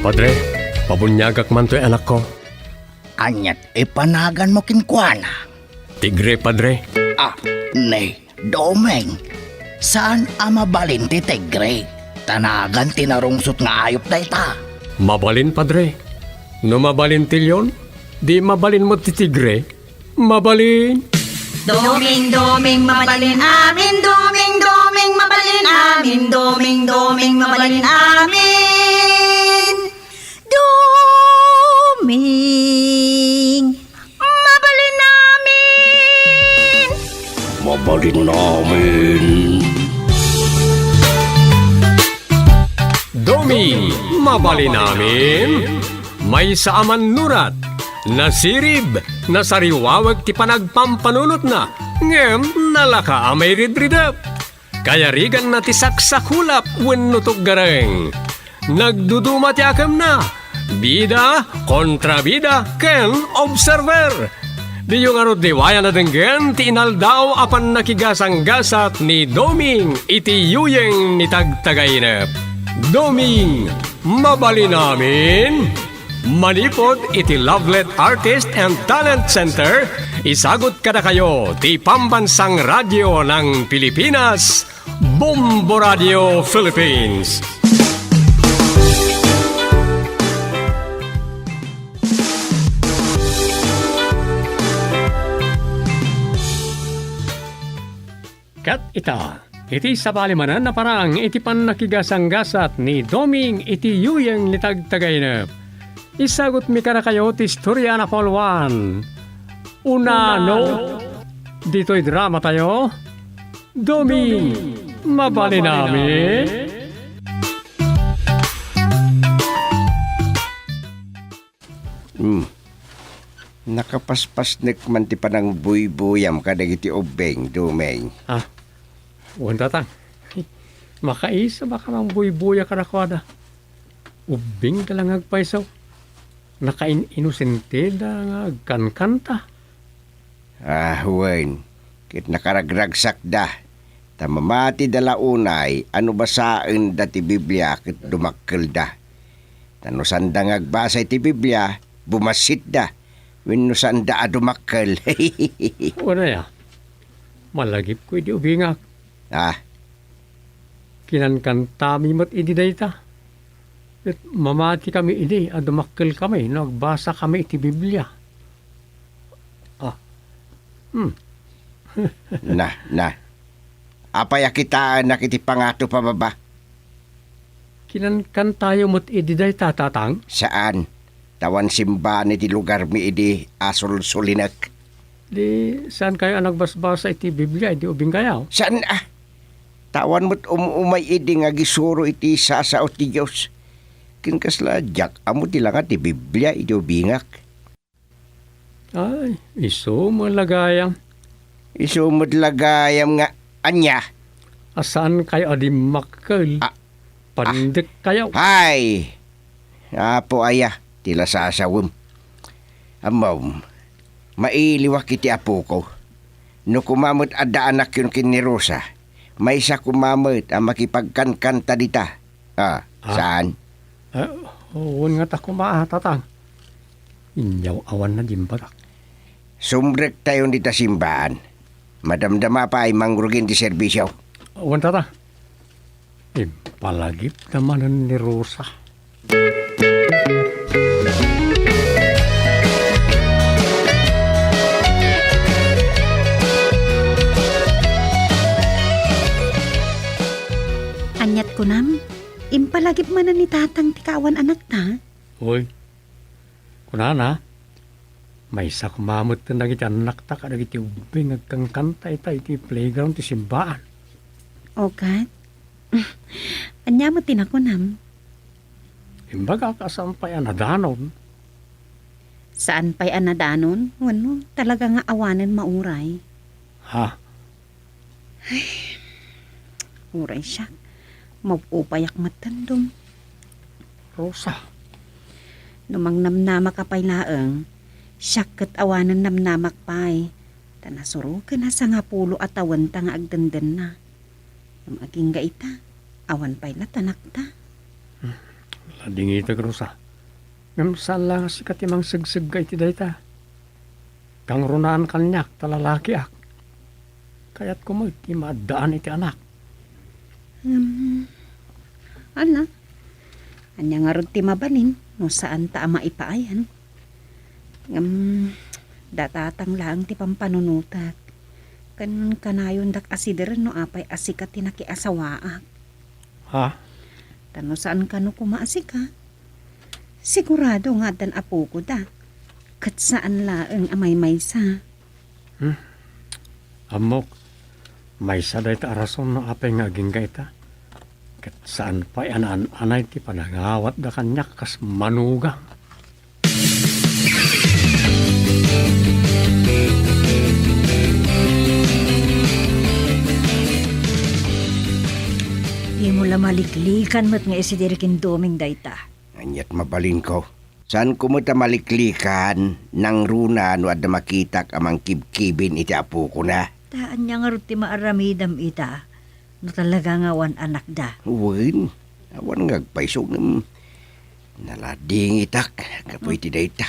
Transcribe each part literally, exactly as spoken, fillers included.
Padre, pabuniagak man toy anakko. Aniat ipanaganmo kenkuana? Tigre, Padre. Ah, ni, Doming, saan a mabalin ti tigre? Ta nagan ti narungsot nga ayup dayta. Mabalin, Padre. No mabalin ti leon, di mabalin met ti tigre. Mabalin. Doming, Doming, mabalin amin. Doming, Doming, mabalin amin. Doming, Doming, mabalin amin. Doming, mabalin amin. Mabalin amin. Doming, mabalin amin. Maysa a mannurat, nasirib, nasariwawek ti panagpampanunotna, ngem nalaka a mairidridep. Kayariganna ti saksakulap wenno tuggareng. Nagduduma ti akemna, bida, kontrabida, ken observer. Diyo ngarud liwayan a denggen ti inaldaw a pannakigasanggasat ni Doming iti yuyeng ni Tagtagainep. Doming, mabalin amin? Manipud iti Lovelet Artist and Talent Center, isagut kadakayo ti Pambansang Radyo ng Pilipinas, Bombo Radio Philippines. Ket ita, iti sabali manen a parang iti pannakigasanggasat ni Doming iti yuyeng ni Tagtagainep, isagutmi kadakayo ti istorya a napauluan. Unano, ditoy dramatayo, Doming, mabalin amin? Hmm. Nakapaspasnek man ti panangbuybuyam kadagiti ubbing, Doming. Ah, wen, Tatang. Makaisubak a mangbuybuya kadakuada. Ubbingda la nga agpayso. Nakain-inosenteda nga agkankanta. Ah, wen, ket nakaragragsakda, ta mamatida la unay a no basaenda ti Biblia ket dumakkelda. Ta no saanda nga agbasa iti Biblia, bumassitda, wenno saanda a dumakkel. Wen aya, malagipko idi ubingak. Ah. Kinankantami met idi dayta. Ket mamatikami idi a dumakkelkami no agbasakami iti Biblia. Ah. Hmm. Na, na. Apay a kitaennak iti pangato pababa? Kinankantayo met idi dayta, Tatang? Saan. Ta awan simbaan iti lugarmi idi a sulsulinek. Di, saankayo a nagbasbasa iti Biblia idi ubingkayo? Saan a? Ta awan met um-umay idi nga agisuro iti sasao ti Dios. Ken kasla diak ammo ti langa ti Biblia idi ubingak. Ay, isu met la gayam. Isu met la gayam nga ania? A saankayo a dimmakkel. Ah, pandekkayo. Ay, Apo aya, ti lasasawem. Ammom, mailiwak iti apoko. No koma met adda anakyon ken ni Rosa, maysa koma met a makipagkankanta dita. Ah, ah, saan? Eh, wen ngata koma, Tatang. Inyaw awan na dimbagak. Sumrektayon dita simbaan. Madamdama pay mangrugin ti serbisyo. Wen, Tatang. Impalagipda manen ni Rosa. Aniat kunam? Impalagip manen ni Tatang ti kaawan anakta? Oy, kunana, maysa koma metten dagiti annakta kadagiti ubbing nga agkankanta ita iti playground ti simbaan. O ket? Ania met ti nakunam? Imbagak a saan pay a nadanon. Saan pay a nadanon? Wenno talaga nga awanen mauray? Ha? Ay, uray siak, mauppayak met dandum. Rosa. No mangnamnamak a pay laeng, siak ket awanen namnamak pay, ta nasuroken a sangapulo a tawenta nga agdendenna. Ngem agingga ita, awan pay la tanakta. Hmm. Ladingitek, Rosa. Ngem saan la nga sika ti mangsegsegga iti dayta. Kangrunaan kaniak ta lalakiak. Kayatko met ti maaddaan iti anak. Ngem, ala, ania ngarud ti mabalin no saanta a maipaayan? Ngem, datatang laeng ti pampanunotak. Ken kanayondak a sideren no apay a sika ti nakiasawaak. Ha? Ta no saan kano koma a sika, sigurado nga addan apokoda. Ket saan laeng a maymaysa. Hmm? Ammok, maysa dayta a rason no apay nga agingga ita. Ket saan pay a naan-anay ti panangawatda kaniak kas manugang. Dimo la maliklikan met nga isidiri ken Doming dayta. Ania't mabalinko? Saanko met a maliklikan, nangruna no adda makitak a mangkibkibin iti apokona. Ta ania ngarud ti maaramidam ita no talaga nga awan anakda? Wen, awan nga agpayso ngem naladingitak gapu iti dayta.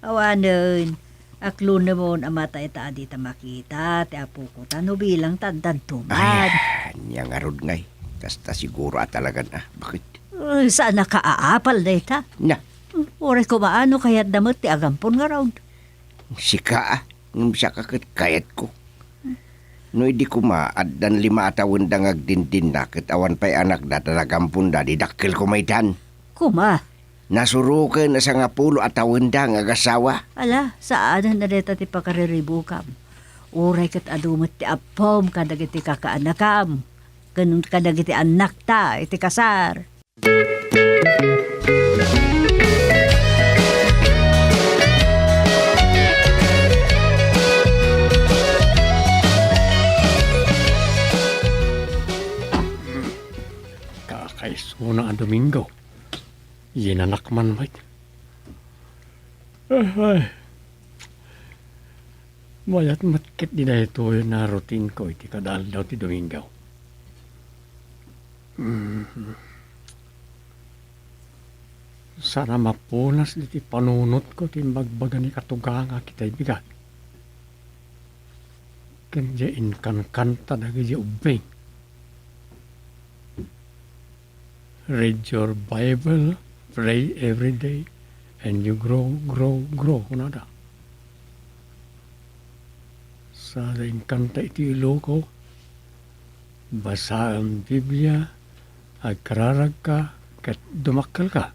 Awanen, aklonemon a matay ta a dita makita ti apoko ta no bilang ta addanto man. Ay, ania ngarud ngay? Kasta siguro a talagan a. Bakit? Ay, saan a kaapal dayta? Na. Uray koma no kayatda met ti agampon ngarud. Sika, a, ngem siaka ket kayatko. No idi koma, addan lima a tawenda nga agdindinna ket awan pay anakda ta nagamponda, di dakkel koma itan. Koma? Nasuroken a sangapulo a tawenda nga agasawa. Ala, saanen a dayta ti pakariribukam. Uray ket adu met ti appom kadagiti kakaanakam, ken kadagiti annakta iti kasar. Kakaisuna a Domingo. Yinanak man met. Ah, ay. Mayat met ket di daytoy a routine ko iti kada aldaw ti Domingo. Mhm. Saan a mapunas ditoy panunotko ti imbagbaga ni katugangak itay bigat. Ken diay inkankanta dagiti ubbing. Read your Bible, pray every day, and you grow, grow, grow, kunada. Sada inkanta iti iloko, basaem Biblia, agkararagka, ket dumakkelka.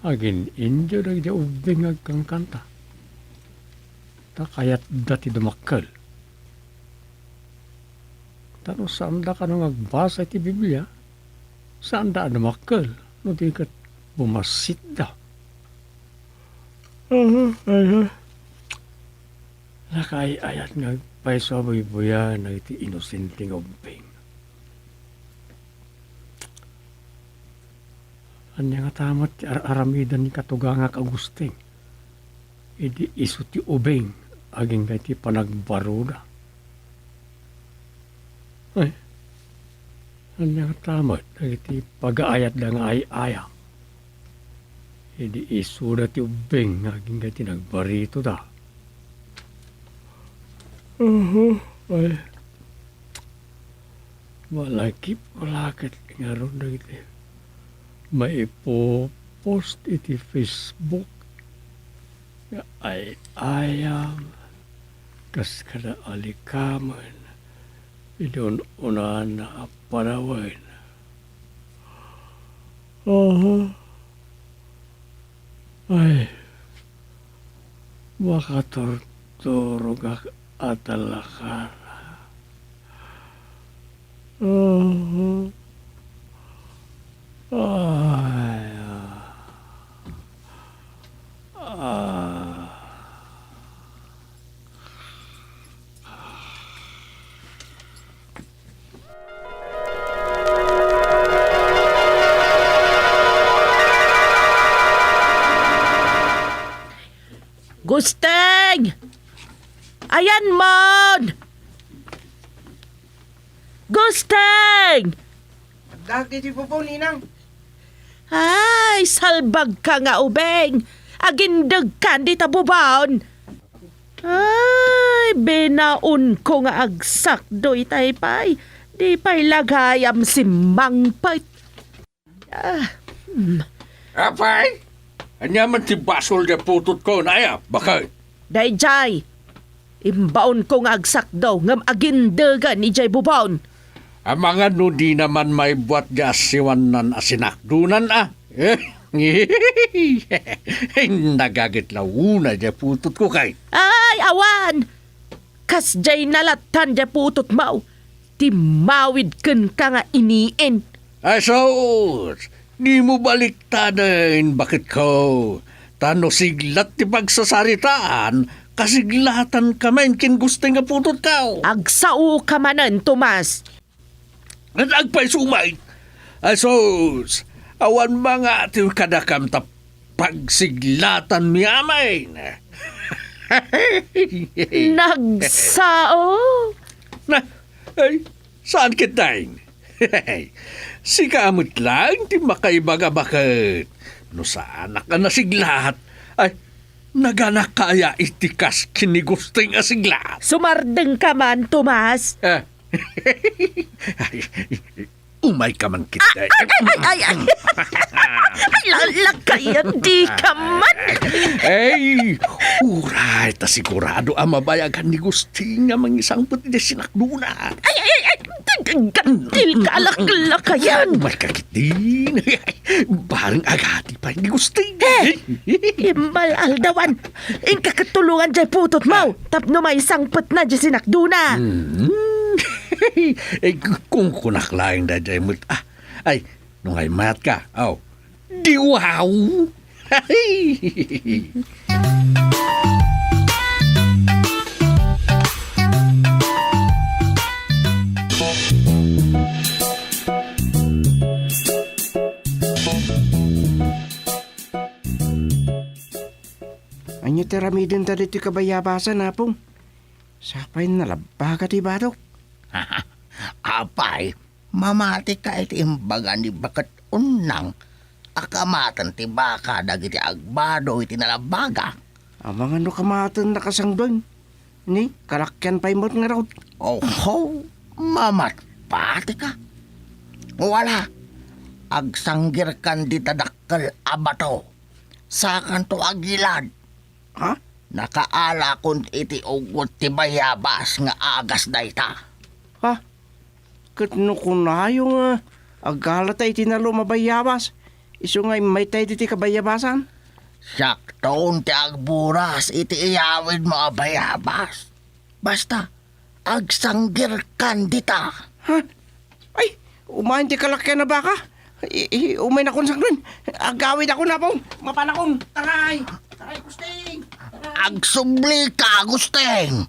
Agin-indio dagiti ubbing nga agkankanta. Ta kayatda ti dumakkel. Ta no saanda kano nga agbasa iti Biblia, saanda a dumakkel no di ket bumassitda. Aha, aha. Nakaay-ayat nga agpayso a buybuyaen dagiti inosente nga ubbing. Ania ngata met ti ar-aramidan ni katugangak Agustin idi isu ti ubing agingga iti panagbaroda? Ay, ania ngata met dagiti pagaayatda nga ay-ayam idi isuda ti ubbing nga agingga iti nagbaritoda? Mhm, ay. Malagipko la ket ngarud dagiti maipopost iti Facebook nga ay-ayam kas kada alikamen idi un-unana a panawen. Aha. Ay, makaturturogak a talakara. Aha. Ay, ah. Ah. Gusteng! Ayanmon! Gusteng! dagiti bubon, Ninang. Ay, salbagka nga ubing! Agindegkan dita bubon! Ay, binaonko nga agsakdo itay pay. Di pay lagayam simmangpet. Ah, hmm. Apay? Ania man ti basol nga putotko, aya, baket? Daydiay, imbaonko nga agsakdo ngem agindegen idiay bubon. Amangan no dina man maibbuat diay assiwannan a sinakdonan, a. Nagagitlaw unay diay putotko kay. Ay, awan! Kasdiay nalatan diay putotmo, timmawid kenka nga iniin. Ay sus, dimo baliktaden, baketko. Ta no siglat ti pagsasaritaan, kasiglatan ka manen ken Gusting a putotko. Agsaoka manen, Tomas. Ket agpayso met. Ay sus, awan mangatiw kadakam ta pagsiglatanmi amin. Nagsao? Na, ay, saan ketdin? Sika met laeng ti makaibaga, baket. No saanak a nasiglat, ay, naganak kaya iti kas ken ni Gusting a siglat? Sumardengka man, Tomas. Ah. Ay, umayka man ketdi. Ay, ay, ay, ay, ay. Ay, lalakayan, dika man. Ay, uray ta sigurado a mabayagan ni Gusting nga mangisangpet iti sinakdona. Ay, ay, ay, ay, gantil ka, laklakayan. Umayka ketdi. Bareng agati pay ni Gusting. Eh, imbal aldawan. Inka ket tulongan diay putotmo tapno maisangpetna diay sinakdona. Hmm. Eh, kunkunak laeng daydiay met. Ah, ay, no nga immayatka, aw, di wow! Ania ti aramidenta ditoy kabayabasan, Apong? Sapay nalabbaga ti badok. Apay, mamatika iti imbaga ni Baket Unnang a kamaten ti baka dagiti agbado iti nalabbaga. Amangan no kamatenna kasangdoen. Ni, kalakyan pay met ngarud. Oho, mamatpatika. Wala, agsanggirkan dita dakkel a bato. Sakanto agilad. Ha? Nakaalakon iti ugot ti bayabas nga agas dayta. Ha? Ket no kunayo nga agalata iti nalum a bayabas, isu nga immayta iti kabayabasan? Siakton ti agburas iti iyawidmo a bayabas. Basta, agsanggirkan dita. Ha? Ay, umayen ti kalakyan a baka. I, i, umaynakon sangren. Agawidakon, Apong. Mapanakon. Taray. Taray, Gusting. Taray. Agsublika, Gusting.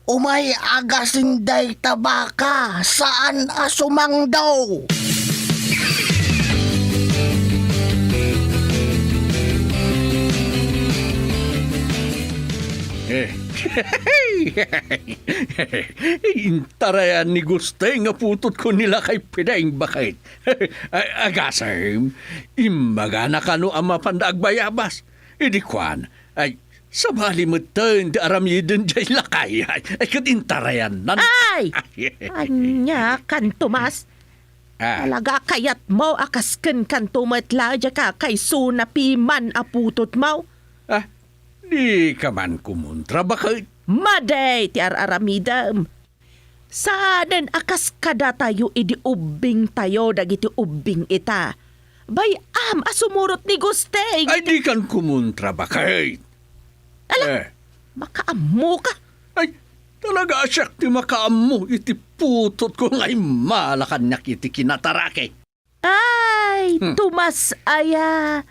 Umay agasin dayta baka. Saan a sumangdaw. Eh. Intarayan ni Gusting a putotko ni Lakay Pideng, baket. A-, agasem, imbagana kano a mapanda agbayabas. Idi kuan, ay, sabali metten ti aramiden diay lakay. Ay, ay, ket intarayannan. Ay! Ania kan Tomas? Ah. Talaga kayatmo a kas kenkanto met la diay kakaisuna piman a putotmo? Ah, dika man kumontra, baket. Madi ti ar-aramidem. Saanen a kas kadatayo idi ubbingtayo dagiti ubbing ita. Bay-am a sumurot ni Gusting. Ay, dikan kumontra, baket. Ala, eh. Makaammoka. Ay, talaga a siak ti makaammo iti putotko nga immala kaniak iti kinataraki. Ay, hmm. Tomas aya,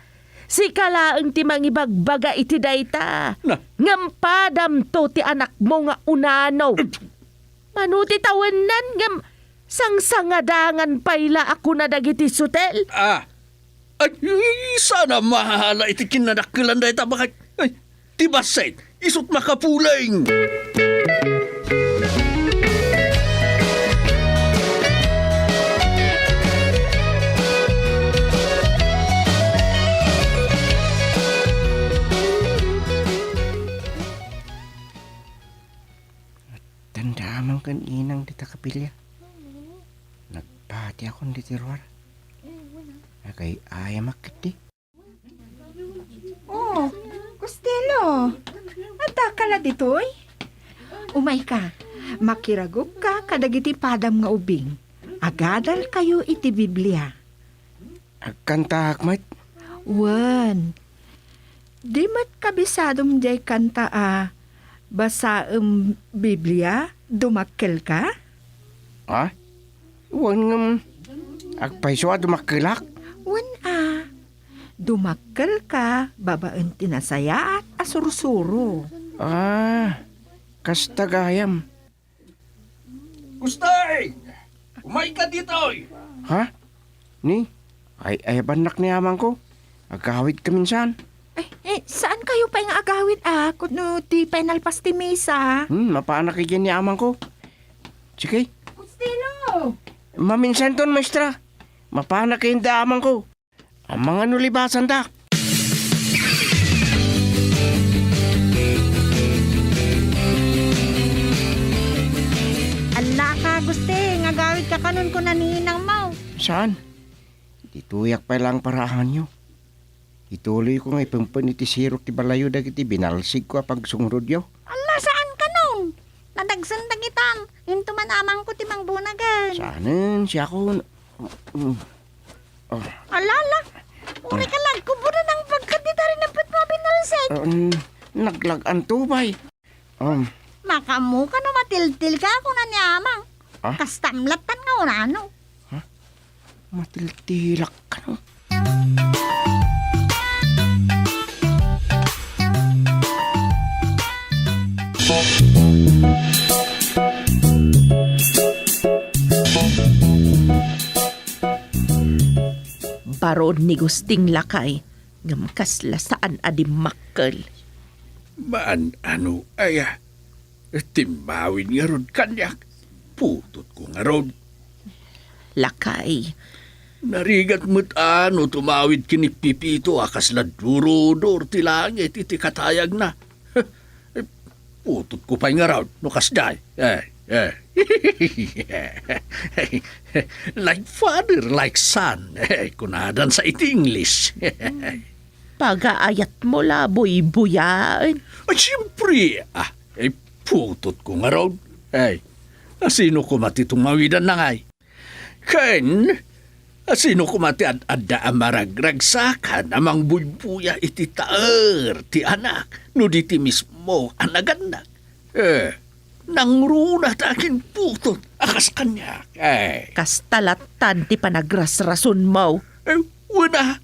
sika laeng ti mangibagbaga iti dayta. Na. Ngem padamto ti anakmo nga unano. Eh. Mano ti tawennan ngem sangsangadangan pay la a kuna dagiti sutel? Ah. Ay, saan a maala iti kinadakkelan dayta, baket. Ay, ti bassit, isut' makapuleng. Biblia. Nagpatiakon ditoy ruar. Agay-ayamak ketdi. Oh, Costello, addaka la ditoy? Umayka, makiragupka kadagiti padam nga ubing. Agadalkayo iti Biblia. Agkantaak met? Wen. Di met kabisadom diay kanta a basaem Biblia, dumakkelka? Ha? Wen ngem, agpayso a dumakkelak? Wen a, dumakkelka babaen ti nasayaat a sursuro. Ah, kasta gayam. Gusting! Umayka ditoy! Ha? Ni? Ay, ay, bannak ni amangko. Agawid kaminsan. Eh, eh, saan kayo pay nga agawid, ah? Kuno di pay nalpas ti misa. Hmm, mapanak idiay ni amangko. Sige. Costello! Maminsanton, maestra. Mapanak idiay ni amangko. Amangan no libasandak. Allaka, Gusting, agawid ka kanon kuna ni inang mo. Saan? Ditoyak pay laeng paraahanyo. Ituloyko nga ipempen iti sirok ti balayo dagiti binalsigko a pagsungrudyo. Alla, saan kanon? Nadagsen dagitan. Inton man amangko ti mangbunagen. Saanen, siakon. Mm. Oh. Ala, ala. Uray ka lagkubo na nang pagkat di tarin ang pet mabinalsik. Um, naglag-anto pay. Um. Makamuka no matiltil ka, kuna ni amang. Ah? Kastam lattan nga urano. Ha? Matiltilak ka, no? Baro ni Gusting, lakay, ngem kasla saan a dimmakkel. Maan-ano aya? Timmawid ngarud kaniak. Putotko ngarud. Lakay. Narigat met a no tumawid ken ni Pepito a kasla durodor ti langit iti katayagna. Putotko pay ngarud no kasdiay. Eh, eh. Like father, like son. Eh, kunadan sa iti English. Pagaayatmo la, buybuyaen. Ay, siempre. Ah, eh, putotko ngarud. Ay, asino koma ti tumawidan na ngay? Ken, asino koma ti ad-adda a maragragsakan a mangbuybuya iti taer ti anak no di ti mismo a nagannak? Eh, nangruna ta aginputot a kas kaniak. Eh. Kasta lattan ti panagrasrasonmo. Eh, wen a.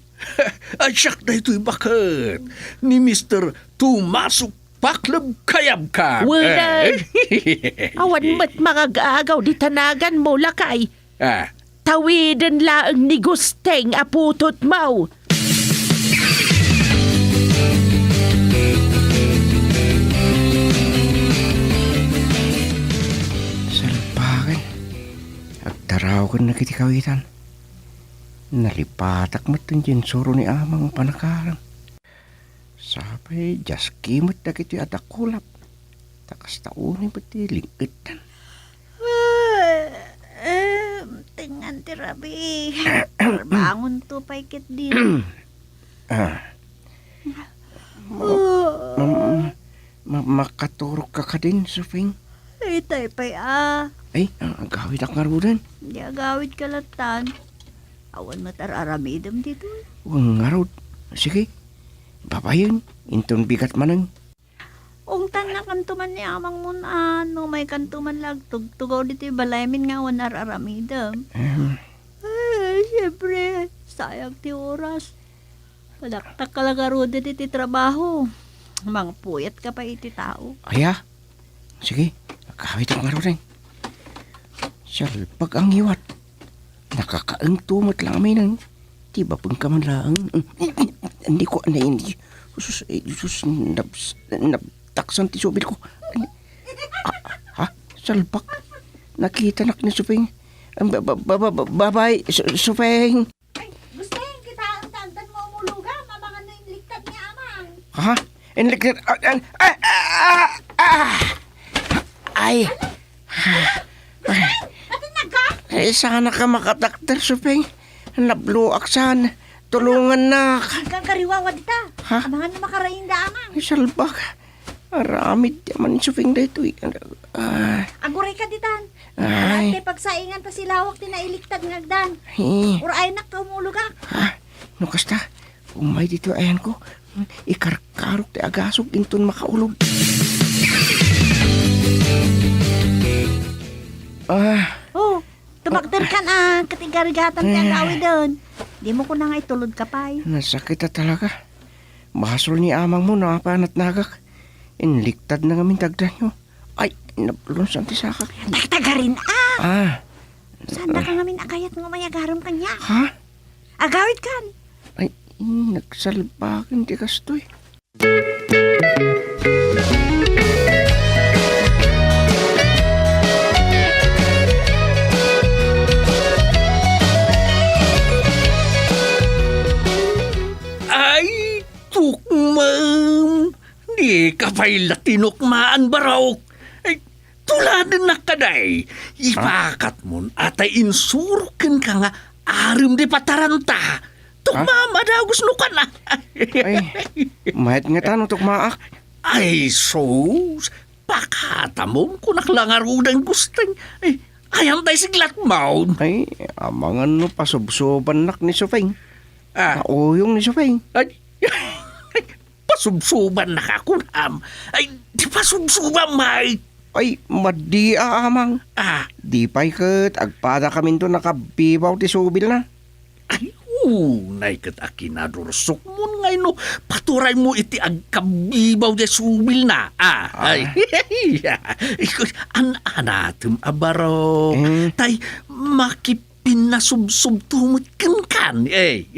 Ay, siak daytoy baket ni Mister Tomaso Pakleb Kayabkab. Wen a. Eh. Awan met mangag-agaw di tanaganmo, lakay. Ah. Tawiden laeng ni Gusting a putotmo. Salpagen. Agtaraoken dagiti kawitan. Nalipatak met ti insuro ni Amang panakaram. Sapay, diaski met dagitoy a dakulap. Ta kasta unay met ti ling-etdan. Eh, tengngan ti rabii. Bangonto pay ketdin. Ah. Ma-, ma-, ma-, makaturogka kadin, Suping? Itay pay a. Ay, ah, agawidak ngaruden. Di agawidka lattan. Awan met ar-aramidem ditoy. Wen ngarud. Sige. Babayen, inton bigat manen. Ungtannakanto man ni amangmon a no maykanto man la agtugtugaw ditoy balaymin nga awan ar-aramidem. Ahem. Ay, siempre, sayang ti oras. Padaktakka la ngaruden iti trabaho. Mangpuyetka pay iti tao. Aya? Sige, agawidek ngaruden. Salpag a ngiwat. Nakakaengto met la aminen. Ti bapengka man laeng. Hindi ko anay, hindi. Sus, eh, sus, nabs-, nabtaksan ti subil ko. Ah, ha? Salpak. Nakitanak ni Suping. Ba-, ba-, ba-, ba-, ba-, babay, Su-, Suping. Ay, Gusting, kitaem ta agdan nga umulugan, amangan no inlikkat ni Amang. Ha? Inlikkat? Ah, ah, ah, ah, ah. Ay. Ano? Ano? Gusting! Ay, saan ka makadakder, Supeng. Nabloak saan. Tulongannak. Agkagariwawa dita. Ha? Amangan no makarainda, Amang. Ay, salbag. Aramid ti ama ni Supeng daytoy. Ah. Aguray ka ditan. Ay. Ate, pagsaingan ta silawak ti nailiktad nga agdan. Ay. Urayennak ta umulogak. Ha? No kasta, umay ditoy ayanko. Ikarkarok ti agasok inton makaulog. Ah. Oh, tumakder kan, ah, ket igarigatam ti agawiden. Dimo kuna nga itulod ka pay. Nasakit a talaga. Basol ni amangmo no apan natnagak. Inliktad na ngamin ti agdanyo. Ay, nabulonsan ti sakak. Tagtagarin, ah! Ah. Saan da ka ngamin agayat nga umayagarem kaniak? Ha? Agawid kan. Ay, nagsalbaken ti kastoy. Ay, tukmam! Dika pay la tinukmaan, barok. Ay, tuladennak kadi. Ipakatmon a tay insurok kenka nga arem di pataranta. Tukmam a dagus no kana. Ay, mayat ngata no tukmaak. Ay, sus. Pakatamon, kunak la ngaruden, Gusting. Ay, ayan tay siglatmon. Ay, amangan no pasubsubannak ni Supeng. Ah. Pauyong ni Supeng. Ay, pasubsubannak a kunam. Ay, di pasubsuban, may. Ay, madi a, amang. Ah. Di pay ket agpadakaminto nakabibaw ti subilna. Ay, unay ket a kinadursokmon nga no paturaymo iti agkabibaw ti subilna. Ah, ah. Ay, an-anatem a barok. Eh. Tay, makip- Pinnasubsobto met kenkan, eh.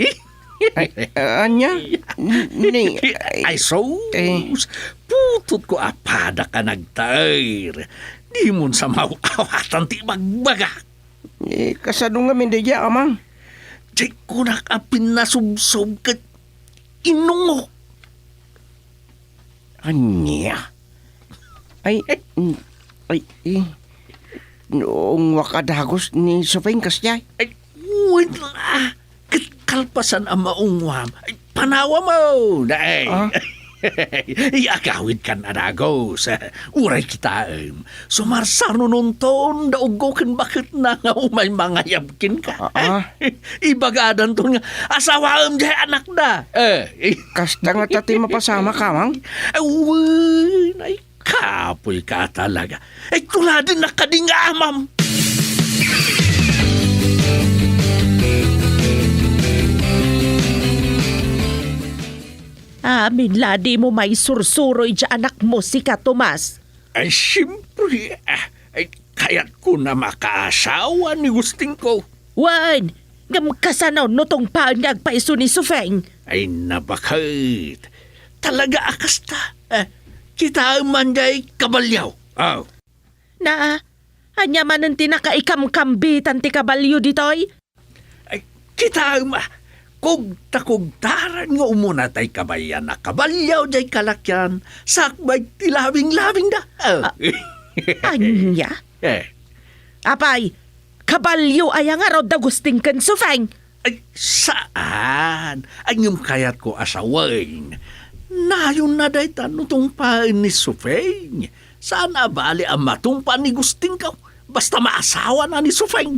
Ay, ah, ania? N-, ni, ay, ay, sus! Eh. Putotko a padak a nagtaer. Dimon sa maaw-awatan ti ibagbagak. Eh, kasano ngamin daydiay, amang? Diay kunak a pinnasubsob ket inungok. Ania? Ay, mm, ay, eh, naungwak a dagus ni Supeng kasdiay? Ay, wen la. Ket kalpasan a maungwam, ay, panawam, oh, na, eh. Ah? Ay, agawidkan a dagus. Uray kitaem, sumarsarnononton da uggo ken baketna nga umay mangayab kenka. Ah, ah. Ibagadanton nga asawaem diay anakda. Eh. Kasta ngata ti mapasamak, amang? Awen, ay, kapoyka talaga. Ay, tuladennak kadi nga amam. Amin la dimo maisursuroy diay anakmo, sika, Tomas. Ay, siempre, ah, ay, kayatko a makaasawa ni Gustingko. Wen, ngem kasano no tungpaen nga agpaiso ni Supeng? Ay, nabaket. Talaga a kasta. Eh, kitaem man diay kabalio. Oh. Na, ania manen ti nakaikamkambitan ti kabalio ditoy? Ay, kitaem a, kugtakugtaran nga umuna tay kabayan a kabalio diay kalakian, sakbay ti lawinglawingda. Oh. Ah, ania? Eh. Apay, kabalio aya ngarud da Gusting ken Supeng? Ay, saan. Ay, ngem kayatko a sawen. Nayonna dayta no tungpaen ni Supeng. Saan a bali a matungpaan ni Gustingko. Basta maasawana ni Supeng.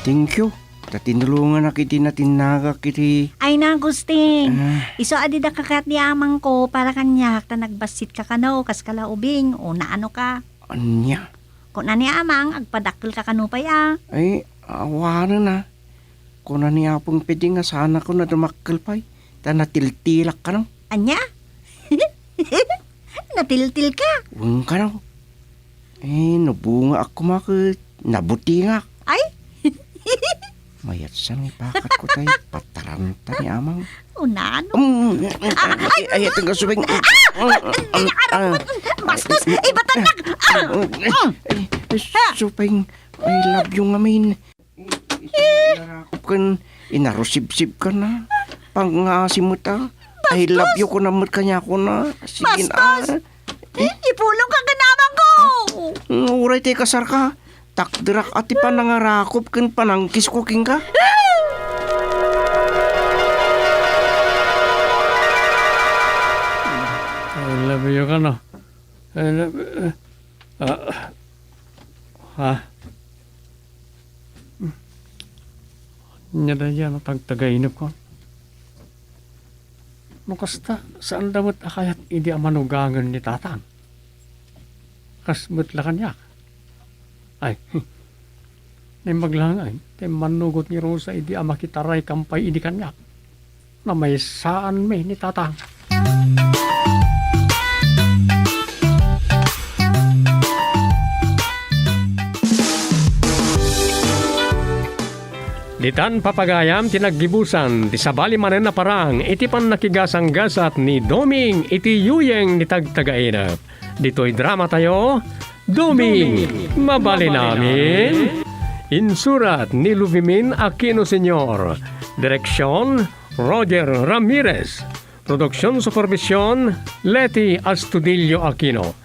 Thank you. Ta tinulongannak iti natinnagak iti Ay na, Agustin. Ah. Isu a dida ka kayat ni amangko para kaniak ta nagbassitka kano, kas kala ubing, o naano ka. Ania? Kuna ni amang, agpadakkelka kano pay a. Ay, awanen a. Kuna ni Apong Pedi nga saanakon a dumakkel pay, ta natiltilak kano. Ania? Natiltilka? Wen kano. Eh, no bungaak koma ket nabutingak. Ay? Mayat sa nga ipakatko tay pataranta ni amang. Unano? Mm, mm, mm, Ah, ay, ay, ay, taga Supeng. Mm, mm, mm, Ay, aram ah. Bastos! Ibatannak! Ah! Mm, mm, Mm. ay, Supeng, I love you ngamin. Eh, ken inarusibsib kana. Pangngaasim met a. I love you kuna met kaniakona. Sige na. Bastos! Eh, ipulong ka ken amangko! Mm, uray ta ikasarka, takderak a ti panangarakop ken panangkisko kenka. I love you kana. I love, ah, ha? Ania dayta a tagtagainepko? No kasta, saanda met a kayat idi a manugangen ni Tatang. Kas met la kaniak. Ay, naimbag la ngay, ti immanugot ni Rosa idi a makitaraykam pay idi kaniak. Namaysaanmi ni Tatang. Ditan, papagayam, ti naggibusan ti sabali manen a parang iti pannakigasanggasat ni Doming iti yuyeng ni tagtagainep. Ditoy dramatayo, Doming, Mabalin Amin. Insurat ni Luvimin Aquino Senior. Direksyon, Roger Ramirez. Produksion supervision, Leti Astudillo Aquino.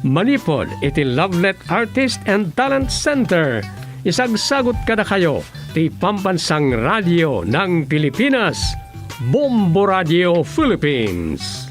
Manipud iti Lovelet Artist and Talent Center, isagsagut kadakayo ti Pambansang Radio ng Pilipinas, Bombo Radio Philippines.